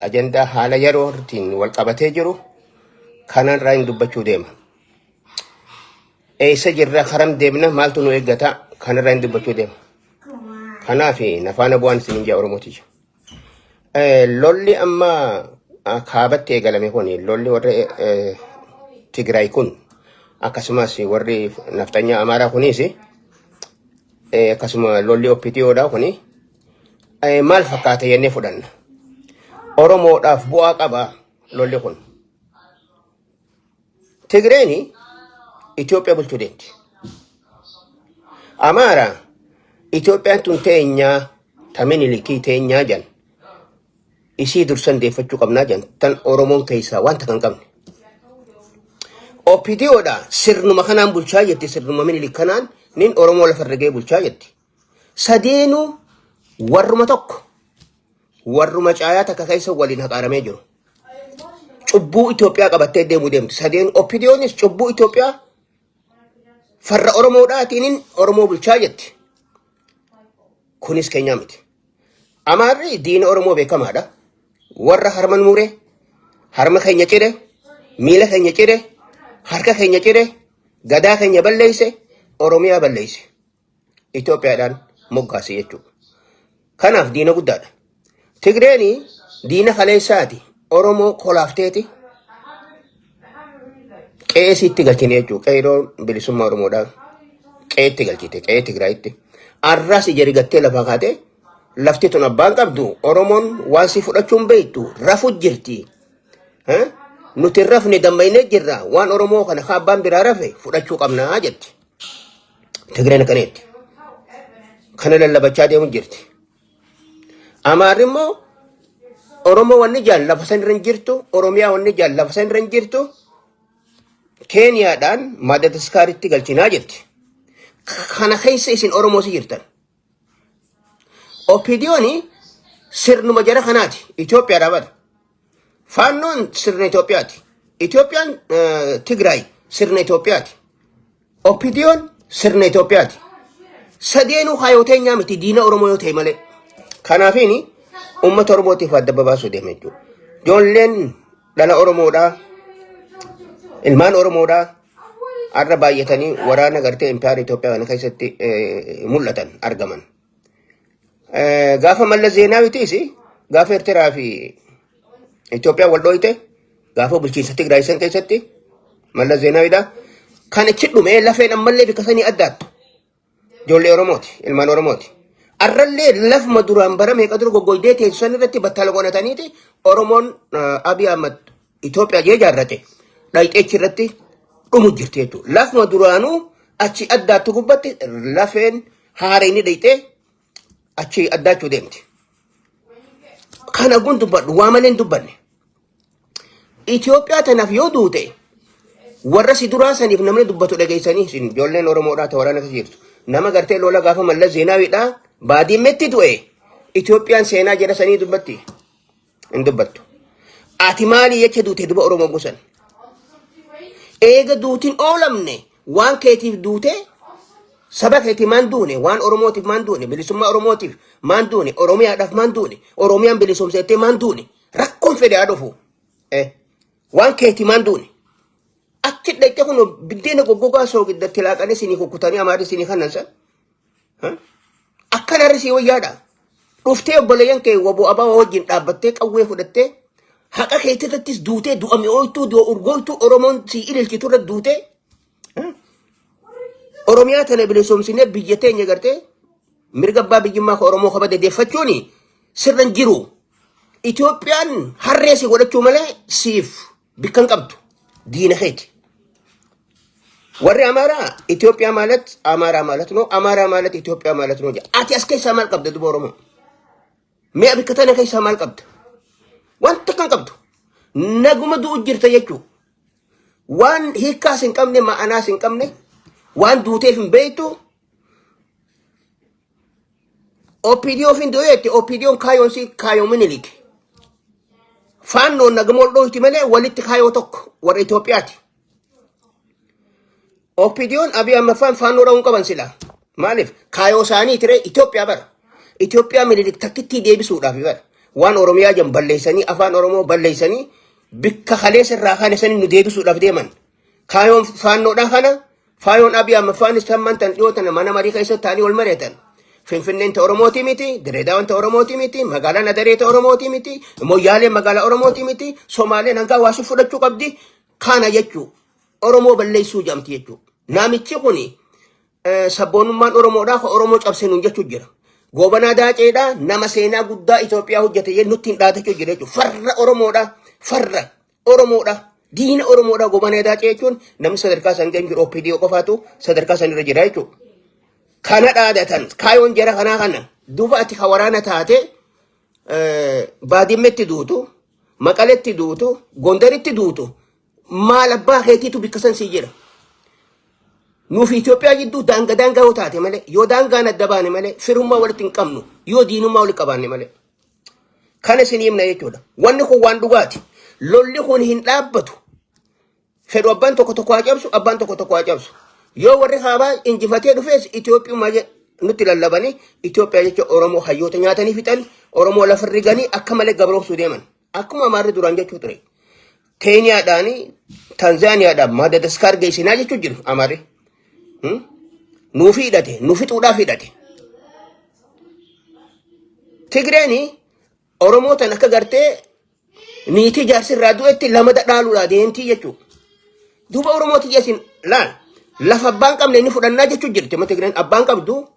Ajandaa haala yerootiin wal qabatee jiru kanarraa hin dubbachuu deema. Eessa jirra karam deemna maaltu nu eeggata kanarraa hin dubbachuu deema. Kanaaf nafaana bu'aan isin hin jaa Oromooti. Lolli amma kaabatti eegalame kun lolli warra Tigraay kun akkasumas warri nafxanyaa Amaaraa kunis akkasuma lolli OPDOdhaa kuni maal fakkaata jennee fudhanna. Oromoodhaaf bu'aa qaba lolli kun. Tigreeni Itoophiyaa bulchuu deemti. Amaara Itoophiyaan tun teenyaa ta Minilikii teenyaa jan isii dursan deeffachuu qabnaa jan tan Oromoon keessaa wanta kan qabne. OPDOdha sirnuma kanaan bulchaa jetti sirnuma Minilik kanaan nin Oromoo lafa irra ga'ee bulchaa jetti. Sadeenuu warruma tokko warruma caayaa takka keessa waliin haqaaramee jiru. Cubbuu Itoophiyaa qabattee deemuu deemti. Sadeen OPDOnis cubbuu Itoophiyaa farra Oromoodhaatiin Oromoo bulchaa jetti. Kunis keenyaa miti. Amaarri diina Oromoo beekamaadha. Warra harma nu mure, harma keenya cire, miila keenya cire, harka keenya cire, gadaa keenya balleeyse, Oromiyaa balleeyse. Itoophiyaadhaan moggaase jechuudha. Kanaaf diina guddaadha. Tigreeni diina kaleessaati. Oromoo kolaafteeti qe'ee siitti galchine jechuudha. Qeeroon bilisummaa Oromoodhaa qe'eetti galchite qe'ee Tigraayitti. Arraas ija rigattee lafaa kaatee lafti tun abbaan qabdu Oromoon waan si fudhachuun beektu rafu jirti. Nuti rafne dammaynee jirra waan Oromoo kana ka abbaan biraa rafe fudhachuu qabnaa jetti. Tigreen akkana jetti. Kana lallabachaa deemu jirti. Amaarri immoo Oromoo wanni jaan lafa san irra hin jirtu, Oromiyaa wanni jaan lafa san irra hin jirtu, Keeniyaadhaan Maadagaskaaritti galchinaa jetti. Kana keessa isin Oromoo si jirtan. OPDOni sirnuma jara kanaati. Itoophiyaadhaa bada. Faannoon sirna Itoophiyaati. Itoophiyaan Tigraay sirna Itoophiyaati. OPDOn sirna Itoophiyaati. Sadeenuu kaayoo teenyaa miti diina Oromoo yoo ta'e malee. Kanaafiin uummata Oromootiif adda babaasuu deema jechuudha. Ijoolleen dhala Oromoodhaa, ilmaan Oromoodhaa har'a baay'atanii waraana gartee impaayera Itoophiyaa kana keessatti mul'atan argaman. Gaafa Mallas Zeenaawitiis gaafa Eertiraa fi Itoophiyaa wal dhooyte gaafa bulchiinsa Tigraay san keessatti Mallas Zeenaawidha. Kan itti dhume lafeen ammallee bikka sanii addaattu. Ijoollee Oromooti, ilmaan Oromooti. Arrallee lafuma duraan bara meeqa dura goggoydee teessu san irratti battala godhataniiti Oromoon Abiy Ahmad Itoophiyaa jee jaarrate dhayxee achi irratti dhumu jirti jechuudha. Lafuma duraanuu achi addaattu gubbatti lafeen haareen dhayxee achi addaachuu deemti. Kana gun dubbadhu waa malee hin dubbanne. Itoophiyaa tanaaf yoo duute warra si duraa saniif namni dubbatu dhageessanii isin ijoolleen Oromoodhaa ta waraana keessa jirtu. Nama gartee lola gaafa Mallas Zeenaawiidhaa baadiyyeetti du'e Itoophiyaan seenaa jara sanii dubbatti hin dubbattu. Ati maalii jecha duute duba Oromoo gosan? Eega duutin oolamne waan keetiif duute saba keetiif maan duune waan Oromootiif maan duune bilisummaa Oromootiif maan duune Oromiyaadhaaf maan duune Oromiyaan bilisoomseettee maan duune rakkoon fedhe haa dhufu. Waan keetii maan duune. Achi dhaqxe kun biddeena goggogaa soogiddatti laaqanii isinii kukkutanii amaarri isinii kannan san. Akkana harri sii wayyaadha. Dhuftee obboleeyyan kee waboo abaa wajjin dhaabbattee qawwee fudhattee haqa keetii irrattis duutee du'a mi'ooytuu du'a urgooytuu Oromoon sii ililchitu irra duutee Oromiyaa tana bilisoomsinee biyya teenya gartee mirga abbaa biyyummaa ka Oromoo kabade deeffachuun sirra hin jiru. Itoophiyaan harree si godhachuu malee siif bikka hin qabdu. Diina keeti. Warri Amaaraa Itoophiyaa ማለት አማራ ማለት ነው፣ አማራ ማለት ኢትዮጵያ ማለት ነው። Ati as keessaa maal qabda duba Oromoo? Mi'a bikka tana keessaa maal qabda? Wanta kan qabdu. Naguma du'u jirta jechuudha. Waan hiikkaas hin qabne, ma'anaas hin qabne, waan duuteef hin beektu. OPDO fin du'e jette OPDOn kaayoon si kaayoo Minilik. Faannoon naguma wal dhooyti malee walitti kaayoo tokko warra Itoophiyaati. OPDOn Abiy Ahmed faan faannoo dha'uun qaban sila. Maaliif kaayoo isaanii tiree Itoophiyaa bara. Itoophiyaa Minilik takkittii deebisuudhaaf bara. Waan Oromiyaa jan balleessanii, afaan Oromoo balleessanii, bikka kaleessa irraa kaane sanii nu deebisuudhaaf deeman. Kaayoon faannoodhaa kana, faayoon Abiy Ahmad faanis hamman tan dhiyoo tana mana marii keessa taa'anii wal mari'atan. Finfinneen ta Oromootii miti, Direedaawwan ta Oromootii miti, magaalaan Adaree ta Oromootii miti, Moyyaaleen magaalaa Oromootii miti, Somaaleen hanga hawaasa fudhachuu qabdi. Kana jechuu Oromoo balleessuu jedhamti jechuu. Namichi kuni sabboonummaan Oromoodhaa ka Oromoo cabse nuun jechuu jira. Goobanaa Daaceedhaa nama seenaa guddaa Itoophiyaa hojjete jee nutti hin dhaatachuu jira jechuudha. Farra Oromoodhaa, farra Oromoodhaa, diina Oromoodhaa Goobanaa Daacee jechuun namni sadarkaa san ga'e jiru OPDO qofaatu sadarkaa san irra jira jechuudha. Kana dhaadatan kaayoon jara kanaa kana duuba ati ka waraana taate baadimmetti duutu, Maqaletti duutu, Gondaritti duutu, maal abbaa keetiitu bikka san sii jira. Nuuf Itoophiyaa jidduu daanga daangaa yoo taate malee, yoo daangaan adda baane malee, firummaa walitti hin qabnu, yoo diinummaa walitti qabaanne malee. Kana isin himna jechuudha. Wanni kun waan dhugaati. Lolli kun hin dhaabbatu. Fedhu abbaan tokko tokko haa cabsu, abbaan tokko tokko haa cabsu. Yoo warri kaabaa injifatee dhufes Itoophiyummaa nutti lallabanii, Itoophiyaa jecha Oromoo hayyoota nyaatanii fixan, Oromoo lafa riganii akka malee gabroomsuu deeman. Akkuma Amaarri duraan jechuu ture. Keeniyaadhaan, Tanzaaniyaadhaan Maadagaskaar geessinaa jechuu jiru Amaarri. Nuufi hidhate, nu fixuudhaaf hidhate. Tigreen Oromoo tan akka gartee niitii jaarsi irraa du'etti lamada dhaaluudhaa deemtii jechuudha. Duuba Oromoo tiyya isin laal, lafa abbaan qabne inni fudhannaa jechuu jirti. Amma Tigreen abbaan qabdu,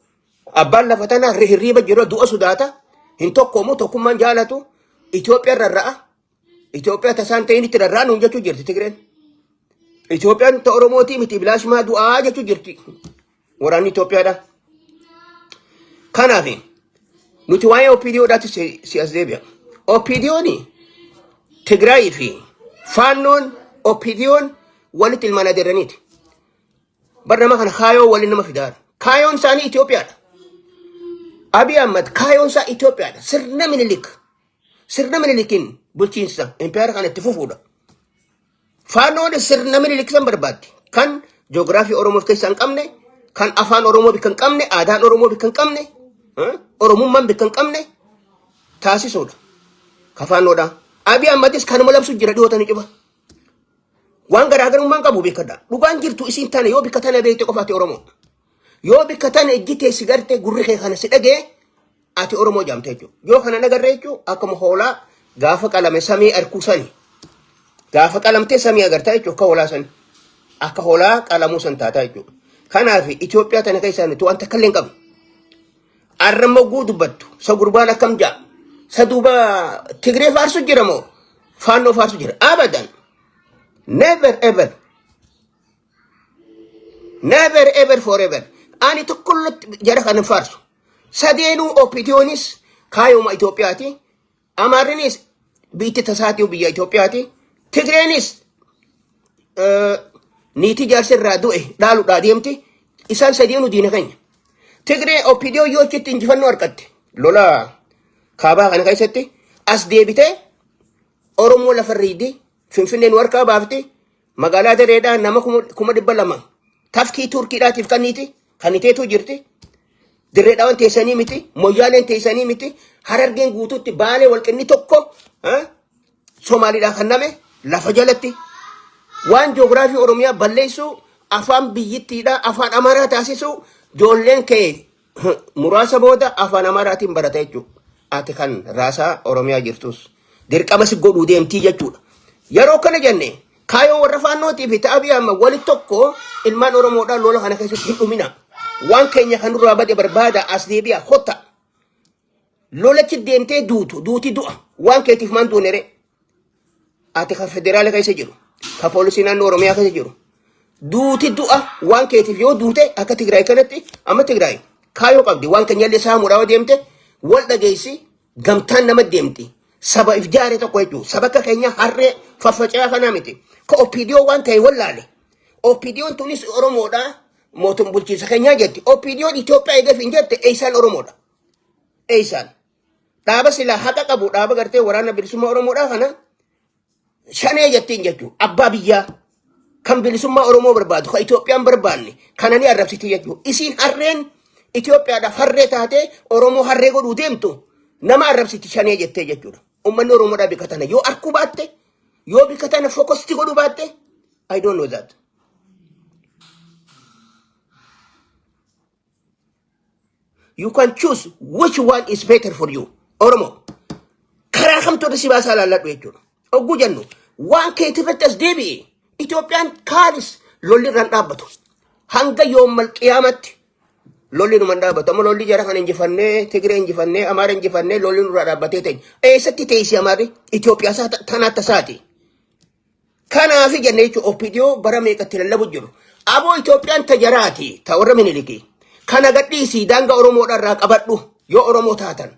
abbaan lafa tanaa hirriiba jiru, du'a sodaata, hin tokkoomu, tokkummaan jaalatu, Itoophiyaa rarra'a. Itoophiyaa tasaan ta'in itti rarra'a nuun jechuu jirti Tigreen. Itoophiyaan ta Oromootii miti, bilaashumaa du'aa jechuu jirti. Waraanni Itoophiyaadha. Kanaaf nuti waa'ee OPDOdhaatti si as deebi'a. OPDOn Tigraayii fi Faannoon OPDOn walitti ilmaan adeeraniiti. Bar nama kana kaayoo waliin nama fidaara. Kaayoon isaanii Itoophiyaadha. Abiy Ahmad kaayoon isaa Itoophiyaadha. Sirna Minilik. Sirna Minilikiin bulchiinsa empiyaara kana itti fufuudha. Faannoon sirna Minilik san barbaaddi. Kan joogiraafii Oromoo of keessaa hin qabne, kan afaan Oromoo bikka hin qabne, aadaan Oromoo bikka hin qabne, Oromummaan bikka hin qabne taasisuudha. Ka Faannoodha. Abiy Ahmadis kanuma labsu jira dhiyootanii cufa. Waan garaagarummaan qabu beekadha. Dhugaan jirtu isiin tana, yoo bikka tana beekte qofa ati Oromoo. Yoo bikka tana ijji tee si garte, gurri kee kana si dhagee, ati Oromoo jaamte jechuudha. Yoo kana nagarre jechuun akkuma hoolaa gaafa qalame samii arkuu sani. Gaafa qalamtee samii agartaa jechuudha, akka hoolaa sani. Akka hoolaa qalamuu san taataa jechuudha. Kanaaf Itoophiyaa tana keessaa nuti waan takka illee hin qabnu. Arra mogguu dubbattu sa gurbaan akkam ja'a. Sa duuba Tigree faarsu jira moo Faannoo faarsu jira? Abadan. Never ever. Never ever forever. Ani tokkollatti jara kana hin faarsu. Sadeenuu OPDOnis kaayoma Itoophiyaati. Amaarrinis biyyi tasaatii biyya Itoophiyaati. Tigreenis niitii jaarsi irraa du'e dhaaluudhaa deemti. Isaan sadeenuu diina keenya. Tigree OPDO yoo achitti injifannoo argatte lola kaabaa kana keessatti, as deebitee Oromoo lafa riidi, Finfinnee nu harkaa baafti, magaalaa Dareedhaa nama 200,000 tafkii Turkiidhaatiif kanniiti kanniteetu jirti. Dirreedhawan teessanii miti, Moyyaaleen teessanii miti, Harargeen guutuutti Baalee walqinni tokko Somaaliidhaa kanname lafa jalatti. Waan joogiraafii Oromiyaa balleessuu, afaan biyyittiidhaa afaan Amaaraa taasisuu, ijoolleen kee muraasa booda afaan Amaaraatiin barata jechuudha. Ati kan raasaa Oromiyaa jirtus dirqama si godhuu deemtii jechuudha. Yeroo kana jenne kaayoo warra Faannootii fi ta'abii amma wali tokko ilmaan Oromoodhaan lola kana keessatti hin dhumina. Waan keenya kan nurraa bade barbaada, as deebi'a, kotta. Lolachi deemtee duutu duuti du'a waan keetiif maan duune ree? Ati kan federaala keessa jiru, kan poolisii naannoo Oromiyaa keessa jiru. Duuti du'a waan keetiif yoo duute, akka Tigraay kanatti, amma Tigraay kaayoo qabdi, waan keenyallee saamuudhaaf deemte, wal dhageessi, gamtaan nama deemti. Saba if jaare tokko jechuudha. Saba akka keenya harree faffaca'aa kanaa miti. Ka OPDO waan ta'e wallaale. OPDOn tunis Oromoodha. Mootum bulchiinsa keenyaa jetti. OPDOn Itoophiyaa eegaaf hin jette, eessaan Oromoodha? Eessaan? Dhaaba silaa haqa qabu, dhaaba gartee waraana bilisummaa Oromoodhaa kana shanee jettiin jechuudha. Abbaa biyyaa kan bilisummaa Oromoo barbaadu, kan Itoophiyaan barbaanne kana ni arrabsiti jechuudha. Isiin harreen Itoophiyaadhaaf harree taatee Oromoo harree godhuu deemtu Nama arrabsiti shanee jettee jechuudha. Uummanni Oromoodhaa bika tana yoo arkuu baatte, yoo bika tana fokosti godhuu baatte, I don't know that. You can choose which one is better for you. Oromo. Karaa kamtu irra si baasaa laalladhu jechuudha. Ogguu jennu waan keetii irratti as deebi'e. Itoophiyaan kaanis lolli irraan dhaabbatu. Hanga yoommal qiyaamatti lolli numan dhaabbatu. Amma lolli jara kan injifannee, Tigree injifannee, Amaara injifannee lolli nurraa dhaabbatee ta'e. Eessatti teessi Amaarri? Itoophiyaa isaa tanaatti tasaati. Kanaafi jenne jechuun OPDO bara meeqatti lallabu jiru. Aboo Itoophiyaan ta jaraati, ta warra Miniliki. Kana gadhiisii daangaa Oromoodha irraa qabadhu yoo Oromoo taatan.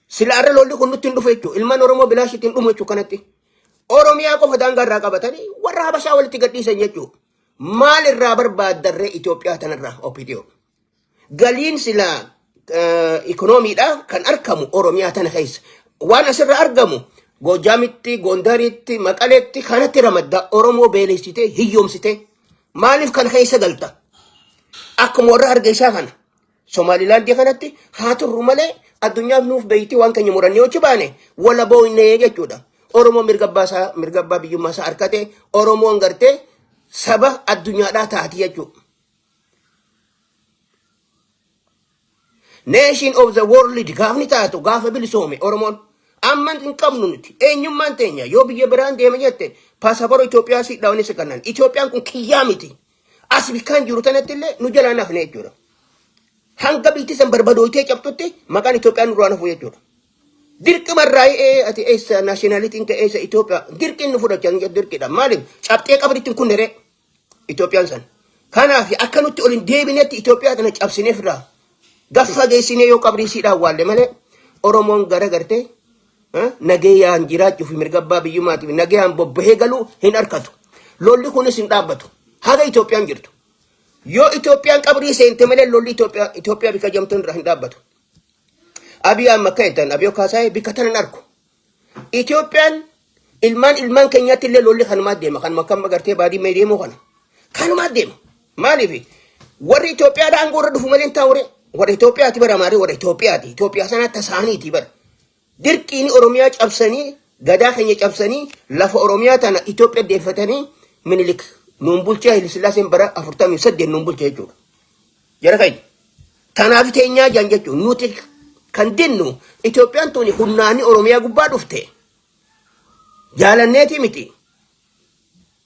Sila arra lolli kun nutti hin dhufu jechuudha. Ilmaan Oromoo bilaashitti hin dhumu jechuudha kanatti. Oromiyaa qofa daangaa irraa qabatanii warra Habashaa walitti gadhiisan jechuudha. Maal irraa barbaaddarree Itoophiyaa tanarraa OPDO? Galiin silaa ikonoomiidha kan argamu Oromiyaa tana keessa. Waan asirra argamu Goojaamitti, Gondaritti, Maqaleetti kanatti ramadda Oromoo beelessitee, hiyyoomsitee. Maaliif kana keessa galta? Akkuma warra Hargeysaa kana. Somaalilaandii kanatti haa turru malee addunyaaf nuuf beeyti waan keenya murannee hojii baane wala booynee jechuudha. Oromoon mirga abbaa isaa mirga abbaa biyyummaa isaa harkate Oromoon gartee saba addunyaadhaa taati jechuudha. Nation of the world gaafni taatu gaafa bilisoome Oromoon amma hin qabnu nuti eenyummaan teenya yoo biyya biraan deema jette paasapora Itoophiyaa si dhaawni si kannan Itoophiyaan kun kiyyaa miti as bikkaan jiru tanatti illee nu jalaa nafne jechuudha. Hanga biyyi san barbadooytee cabxutti maqaan Itoophiyaa nurraa nafu jechuudha. Dirqima irraa ee ati eessa naashinaalitiin kee eessa Itoophiyaa dirqiin nu fudhachaa dirqiidha maaliif cabxee qabritti hin kunne ree. Itoophiyaan san. Kanaaf akka nutti ol hin deebinetti Itoophiyaa tana cabsinee firraa gaffa geessinee yoo qabrii isiidhaan waalle malee Oromoon gara gartee nagayaan jiraachuu fi mirga abbaa biyyummaatiif nagayaan bobbahee galuu hin argatu. Lolli kunis hin dhaabbatu. Haga Itoophiyaan jirtu. Yoo Itoophiyaan qabrii seente malee lolli Itoophiyaa Itoophiyaa bika jamtuun irraa hin dhaabbatu. Abiy amma akka jettan Abiy Kaasaayee bika tana hin argu. Itoophiyaan ilmaan ilmaan keenyaatti illee lolli kanumaa deema. Kanuma akkam agartee baadii deemuu kana. Kanumaa deema. Maaliif? Warri Itoophiyaadhaa aangoo irra dhufu malee hin taa'ure. Warra Itoophiyaati bara maali? Warra Itoophiyaati. Itoophiyaa sanaa tasaaniiti bara. Dirqiin Oromiyaa cabsanii gadaa keenya cabsanii lafa Oromiyaa tana Itoophiyaa deeffatanii Minilik nuun bulchee Haile Sillaaseen bara 48 nuun bulchee jechuudha. Jara keenya. Tanaaf teenyaa jaan jechuun nuti kan dinnu Itoophiyaan tuni humnaanii Oromiyaa gubbaa dhufte. Jaalanneeti miti.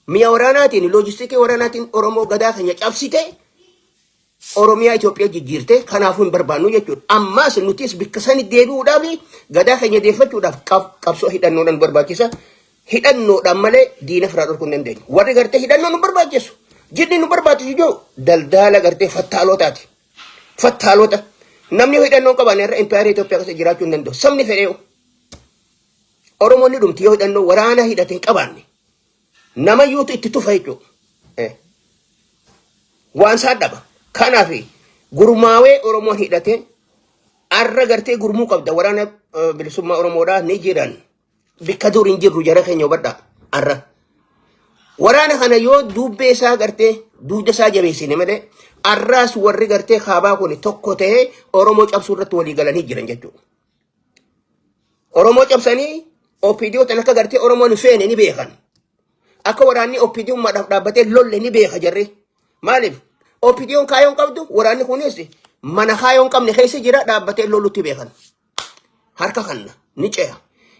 Mi'a waraanaatiin loojistikii waraanaatiin Oromoo gadaa keenya cabsite Oromiyaa Itoophiyaa jijjiirte kanaafuu hin barbaannu jechuudha. Ammaas nutis bikka sani deebi'uudhaaf gadaa keenya deeffachuudhaaf qabsoo hidhannoodhaan barbaachisa. Hidhannoodhaan malee diina firaa dhorkuu hin dandeenyu. Warri gartee hidhannoo nu barbaachisu. Jidni nu barbaachisu jiru daldaala gartee fattaalotaati. Fattaalota. Namni hidhannoo hin qabaanne irra impaayerii Itoophiyaa keessa jiraachuu hin danda'u. Sabni fedhee Oromoon ni dhumti yoo hidhannoo waraana hidhate hin qabaanne. Namayyuutu itti tufa jechuudha. Waan isaa dhaba. Kanaaf gurmaawee Oromoon hidhate arra gartee gurmuu qabda waraana bilisummaa Oromoodhaa ni jiran. Bikka dur hin jirru jara keenya hubadhaa arra. Waraana kana yoo duubbee isaa gartee duuda isaa jabeessine malee arraas warri gartee kaabaa kun tokko ta'ee Oromoo cabsuu irratti walii galanii jiran jechuudha. Oromoo cabsanii OPDO tan akka gartee Oromoon hin feene ni beekan. Akka waraanni OPDOmmaadhaaf dhaabbatee lolle ni beeka jarri. Maaliif? OPDOn kaayoon qabdu waraanni kunis mana kaayoon qabne keessa jira dhaabbatee lolutti beekan. Harka kanna ni ce'a.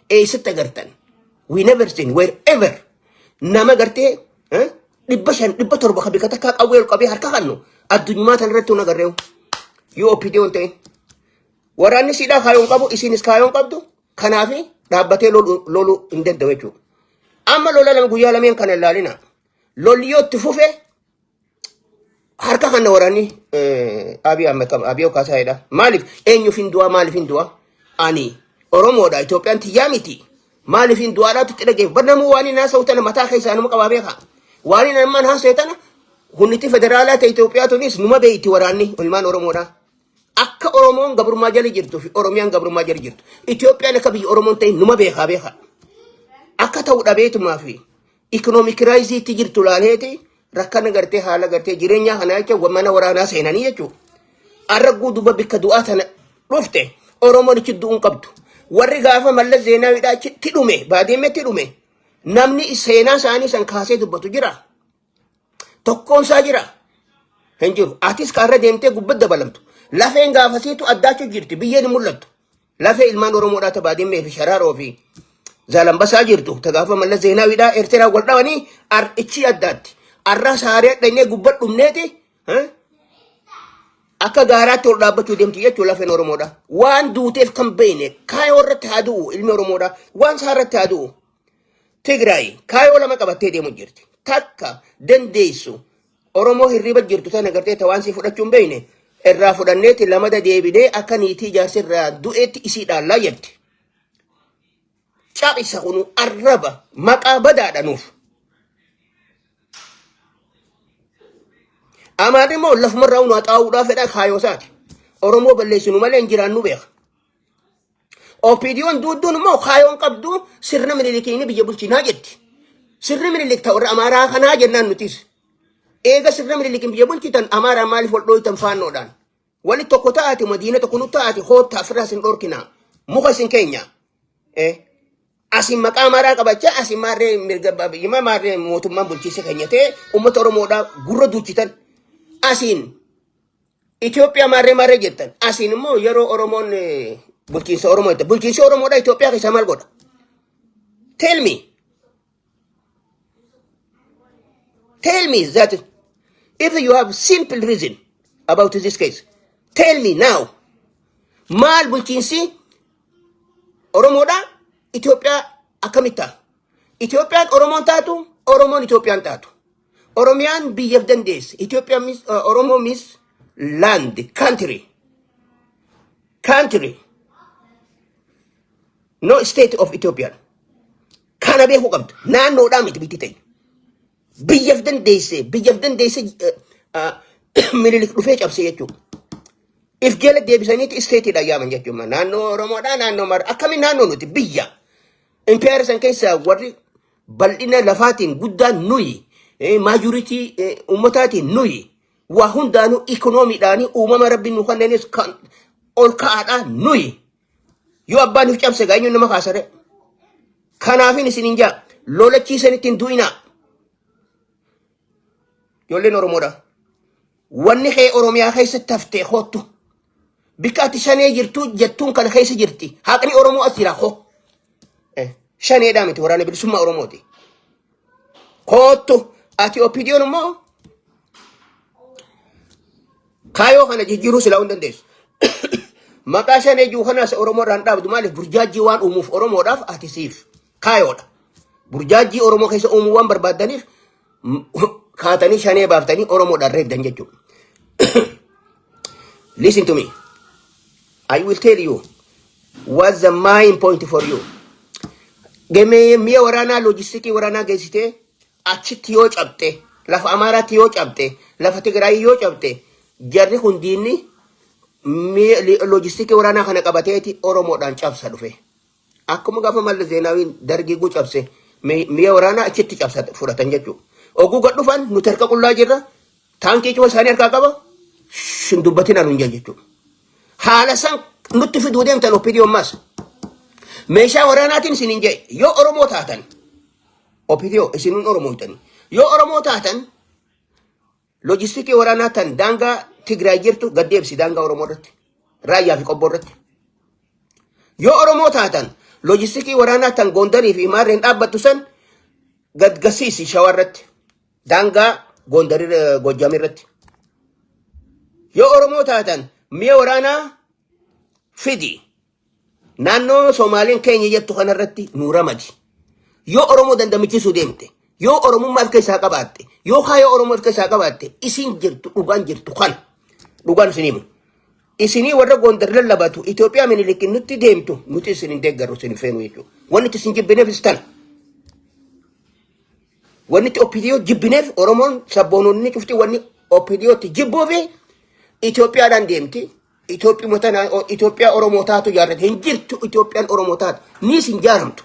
Eessatti agartan? We never seen wherever nama gartee 500 700 ka bika takkaa qawwee ol qabee harka kannu addunyaa tan irratti hun agarreewu. Yoo OPDO hin ta'in. Waraanni siidhaa kaayoon qabu isinis kaayoon qabdu kanaaf dhaabbatee loluu hin danda'u jechuudha. Amma lola lama guyyaa lameen kana ilaalina. Lolli yoo itti fufe harka kana waraanni Abiy Ahmed qaba. Abiy Kaasaayidha. Maaliif eenyuuf hin du'aa maaliif hin du'aa? Ani Oromoodha Itoophiyaan tiyyaa miti. Maaliif hin du'aadhaatu itti dhageef. Bar namuu waan inni haasa'u tana mataa keessaa numa qabaa beeka. Waan inni ammaan haasa'e tana humniti federaalaa ta'e Itoophiyaa tunis numa beeyti waraanni ilmaan Oromoodha. Akka Oromoon gabrummaa jala jirtuu fi Oromiyaan gabrummaa jala jirtu. Itoophiyaan akka biyya Oromoon ta'e numa beekaa beeka. Akka ta'u dhabeetumaa fi economic crisis jirtu laaleeti rakkana gartee haala gartee jireenyaa kana jecha mana waraanaa seenanii jechuudha. Arragguu duba bikka du'aa tana dhufte Oromoon ichi du'uun qabdu. Warri gaafa Mallas Zeenaawiidhaa achitti dhume, Baadimetti dhume, namni seenaa isaanii san kaasee dubbatu jira. Tokkoon isaa jira. Hin jiru. Atis kaarra deemtee gubbatti dabalamtu. Lafeen gaafasiitu addaachuu jirti. Biyyeen hin mul'attu. Lafee ilmaan Oromoodhaa ta Baadimmee fi Sharaaroo fi Zaalambasaa jirtu ta gaafa Mallas Zeenaawiidhaa Eertiraa wal dhawanii ichi addaatti. Arraa saaree dhaqnee gubbatti dhumneeti. Akka gaaraatti ol dhaabbachuu deemti jechuun lafeen Oromoodha. Waan duuteef kan beekne kaayoo irratti haa du'u ilmi Oromoodha. Waan isaa irratti haa du'u. Tigraay kaayoo lama qabattee deemu jirti. Takka dandeessu Oromoo hirriba jirtu tana gartee tawaan sii fudhachuu hin beekne irraa fudhanneeti lamada deebinee akka niitii jaarsi irraa du'eetti isii dhaallaa jetti. Caphisa kunu arraba maqaa badaadha nuuf. Amaarri immoo lafumarraa nu haxaa'uudhaa fedha kaayoo isaati. Oromoo balleessinu malee hin jiraannu beeka. OPDOn duudduun immoo kaayoon qabdu sirna Minilikiin biyya bulchinaa jetti. Sirni Minilik ta warra Amaaraa kanaa jennaan nutis. Eega sirna Minilikiin biyya bulchitan Amaaraa maaliif wal dhooytan faannoodhaan? Wali tokko ta'aati madiina tokko nu ta'aati hoottaa ofirraa isin dhorkinaa. Muka isin keenya. Asin maqaa Amaaraa qabachaa asin maarree mirga abbaa biyyummaa maarree mootummaan bulchiinsa keenya ta'e uummata Oromoodhaa gurra duuchitan. Asiin Itoophiyaa maarree maarree jettan. Asiin immoo yeroo Oromoon bulchiinsa Oromoo jettan. Bulchiinsi Oromoodhaa Itoophiyaa keessaa maal godha? Tell me. Tell me that if you have simple reason about this case, tell me now. Maal bulchiinsi Oromoodhaa Itoophiyaa akkamitti ta'a? Itoophiyaan Oromoon taatu, Oromoon Itoophiyaan taatu. Oromiyaan biyyaaf dandeesse. Itoophiyaa means, Oromoo means land, country. Country. No state of Ethiopia. Kana beekuu qabdu. Naannoodhaa miti bitti ta'e. Biyyaaf dandeesse, biyyaaf dandeesse Minilik dhufee cabse jechuudha. If jala deebisaniiti stateiidha yaaman jechuudha. Naannoo Oromoodhaa naannoo mara. Akkamiin naannoo nuti biyya. Impeera san keessa warri bal'ina lafaatiin guddaan nuyi, majority ummataatiin nuyi, waa hundaanuu ikoonomiidhaan uumama rabbiin nu kanneenis kan ol ka'aadhaa nuyi. Yoo abbaan if cabse gaa eenyuun nama kaasare. Kanaafin isin hin jaa lolachiisan ittiin du'inaa. Ijoolleen Oromoodha. Wanni kee Oromiyaa keessatti haftee hoottu. Bikka ati shanee jirtu jettuun kana keessa jirti. Haqni Oromoo as jira hoo. Shaneedhaa miti, waraana bilisummaa Oromooti. Koottu ati OPDOn immoo kaayoo kana jijjiiruu silaa hin dandeessu. Maqaa shanee jiru kanaas Oromoo irraan dhaabdu. Maaliif? Burjaajjii waan uumuuf Oromoodhaaf ati siif kaayoodha. Burjaajjii Oromoo keessa uumuu waan barbaaddaniif kaatanii shanee baaftanii Oromoodhaan reebdan jechuudha. Listen to me. I will tell you what's the main point for you. Gemee mi'a waraanaa, loojistikii waraanaa geessitee achitti yoo cabxe, lafa Amaaraatti yoo cabxe, lafa Tigraayii yoo cabxe, jarri kun diinni mi'a loojistikii waraanaa kana qabateeti Oromoodhaan cabsa dhufe. Akkuma gaafa Mallas Zeenaawiin dargii guu cabse mi'a waraanaa achitti cabsa fudhatan jechuudha. Oguu gad dhufan nuti harka qullaa jirra. Taankii cufa isaanii harkaa qaba. Shin dubbatin anuun jedhan jechuudha. Haala san nutti fiduu deemtan OPDO ammas. Meeshaa waraanaatiin isin hin jedhe yoo Oromoo taatan, OPDO isinuun Oromoo jetanii, yoo Oromoo taatan loojistikii waraanaa tan daangaa Tigraay jirtu gad deebisi daangaa Oromoo irratti, Raayyaa fi Qobboo irratti. Yoo Oromoo taatan loojistikii waraanaa tan Gondarii fi Maarreen dhaabbattu san gad gasiisi Shawaa irratti, daangaa Gondarii Goojjaam irratti. Yoo Oromoo taatan mi'a waraanaa fidi. Naannoo Somaaliin keenya jettu kanarratti nu ramadi. Yoo Oromoo dandamichiisuu deemte, yoo Oromummaa of keessaa qabaatte, yoo kaayoo Oromoo of keessaa qabaatte, isin jirtu dhugaan jirtu kana. Dhugaan isin himu. Isinii warra Gondar lallabatu Itoophiyaa Minilikin nutti deemtu nuti isin hin deeggarru, isin hin feenu jechuudha. Wanni itti isin jibbineefis tana. Wanni itti OPDO jibbineef, Oromoon sabboononni cufti wanni OPDOtti jibbuufi Itoophiyaadhaan deemti. Itoophiyaa tana Itoophiyaa Oromoo taatu ijaarrate hin jirtu. Itoophiyaan Oromoo taatu niis hin jaaramtu.